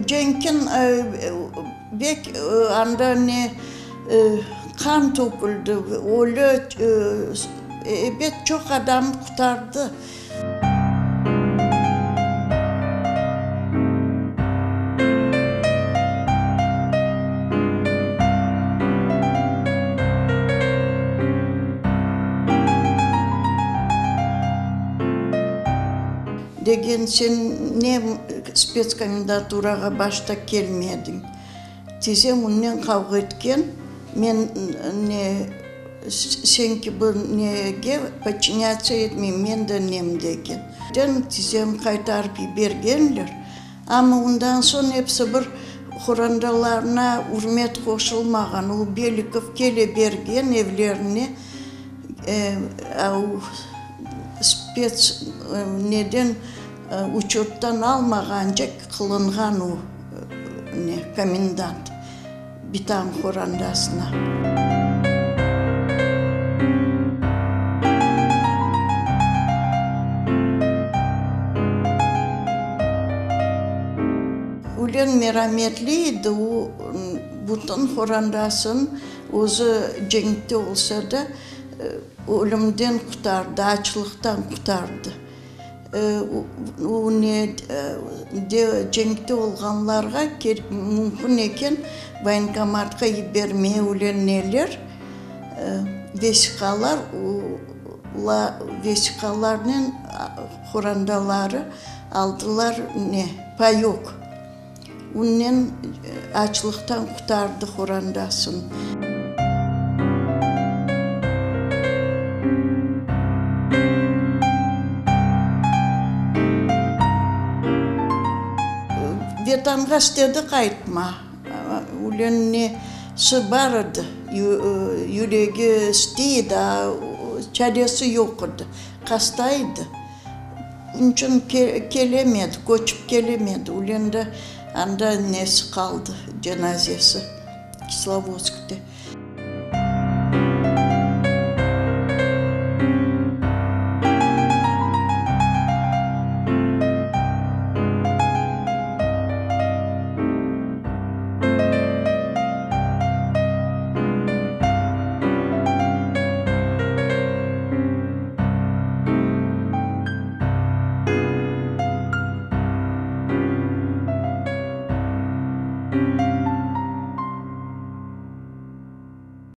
Cenkin bek anda ne qan töküldi, ölü, ebet, çoq adam qurtardı. Degen, sen ne spetskomendanturağa başta kelmediñ? Tizem onnen qavğa etken, men ne sen kibi nege podçinâtsiya etmeyim, men de nem degen. Den tizem qaytarıp yibergenler, amma ondan soñ episi bir qorantalarına ürmet qoşulmağan, o Belikov kele bergen evlerine, spets neden uçettan almağance qılınğan o ne komendant bitam qorandasına. Ülen merametli edi, o bütün qorandasın özü cenkte olsa da, Ölümden qurtardı, açlıqtan qurtardı. O ne de cenkte olğanlarğa mümkün eken voyenkomatqa yibermey öyle neler, vesiqalar, vesiqalarnen qorantaları aldılar ne, payok. Onnen açlıqtan qurtardı qorandasın. Vetanğa istedi qaytma. Ülen nesi bar edi, yüregi istey edi, a çaresi yoq edi, hasta edi. Onıñ içün kelemedi, köçip kelemedi. Ülende anda nesi qaldı, cenazesi, Kislovodskte.